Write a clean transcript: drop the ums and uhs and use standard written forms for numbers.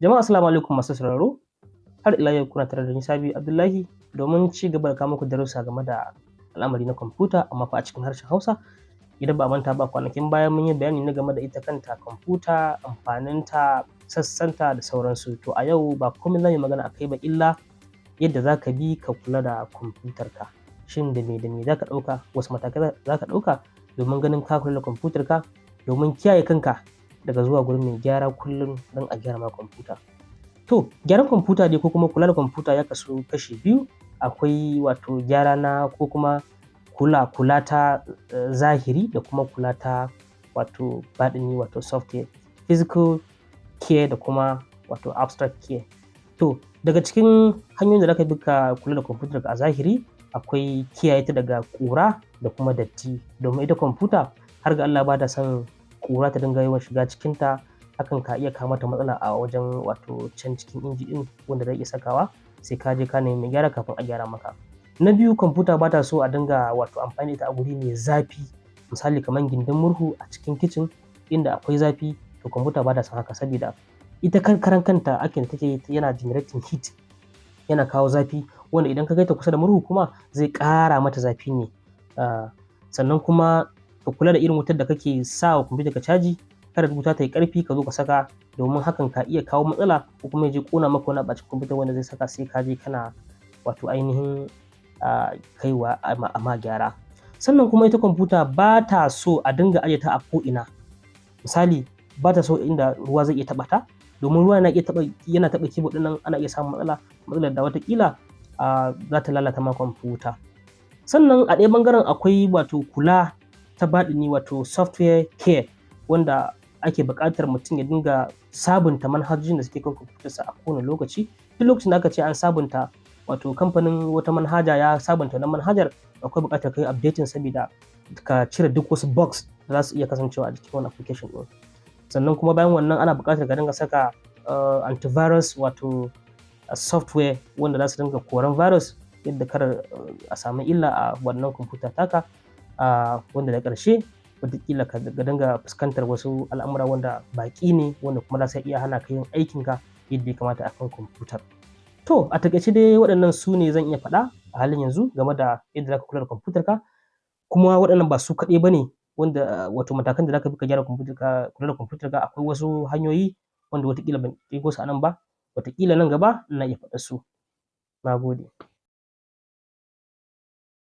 Jama'a, assalamu alaikum masu sauraro. Har ila yau kuna tare da ni, Sabi Abdullahi, domin ci gaba da kawo muku darussa game da al'amari na kwamfuta, amma fa a cikin harshen Hausa. Idan ba a manta ba, kwanakin baya mun yi bayani na game da ita kanta kwamfuta, amfaninta, sassanta da sauransu. To a yau ba komai za mu yi magana a kai ba illa yadda za ka bi ka kula da kwamfutarka. Shin da me za ka ɗauka, wasu matakai za ka ɗauka domin ganin ka kula da kwamfutarka, domin kiyaye kanka daga zuwa gurin mai gyara kullum don a gyara ma kwamfuta. To, gyaran kwamfuta dai ko kuma kula da kwamfuta ya kasu kashi biyu. Akwai wato gyara na ko kuma kula ta zahiri da kuma kula ta wato baɗini, wato software, physical care da kuma wato abstract care. To, daga cikin hanyoyin da za ka bi ka kula da kwamfutarka a zahiri, akwai kiyaye ta daga ƙura da kuma datti, domin ita kwamfuta har ga Allah ba ta son ƙura ta dinga yawan shiga cikinta. Hakan ka iya kawo mata matsala a wajen wato can cikin inji ɗin, wanda zai iya sakawa sai ka je ka nemi mai gyara kafin a gyara maka. Na biyu, kwamfuta ba ta so a dinga wato amfani da ita a guri mai zafi, misali kamar gindin murhu a cikin kicin inda akwai zafi. To, kwamfuta ba ta son haka, sabida ita karan kanta aikin da take yana generating heat, yana kawo zafi, wanda idan ka kai ta kusa da murhu kuma zai ƙara mata zafi ne. Sannan kuma ka kula da irin wutar da kake sa wa kwamfutarka caji. Kada wuta ta yi ƙarfi ka zo ka saka, domin hakan ka iya kawo matsala ko kuma ya je ƙona maka wani abu a cikin kwamfutar, wanda zai saka sai ka je kana wato ainihin kaiwa a ma gyara. Sannan kuma ita kwamfuta ba ta so a dinga ajiye ta a ko'ina. Misali, ba ta so inda ruwa zai iya taɓa ta, domin ruwa yana iya taɓa, yana taɓa keyboard ɗin nan, ana iya samun matsala, matsalar da wataƙila za ta lalata ma kwamfuta. Sannan a ɗaya ɓangaren akwai wato kula ta baɗini, wato software care, wanda ake buƙatar mutum ya dinga sabunta manhajojin da suke kan kwamfutarsa a kowane lokaci. Duk lokacin da aka ce an sabunta, wato kamfanin wata manhaja ya sabunta wannan manhajar, akwai buƙatar ka yi updating, sabida ka cire duk wasu bugs da za su iya kasancewa a cikin wannan application ɗin. Sannan kuma bayan wannan, ana buƙatar ka dinga saka antivirus, wato software wanda za su dinga koran virus, yadda kar a samu illa a wannan kwamfuta taka, wanda da ƙarshe wataƙila ka dinga fuskantar wasu al'amura wanda baƙi ne, wanda kuma za su iya hana ka yin aikinka yadda ya kamata a kan kwamfutar. To, a taƙaice dai waɗannan su ne zan iya faɗa a halin yanzu game da yadda za ka kula da kwamfutarka. Kuma waɗannan ba su kaɗai ba ne wanda wato matakan da za ka bi ka gyara kwamfutarka, kula da kwamfutarka. Akwai wasu hanyoyi wanda wataƙila ban ƙirgo su a nan ba, wataƙila nan gaba ina iya faɗar su. Na gode.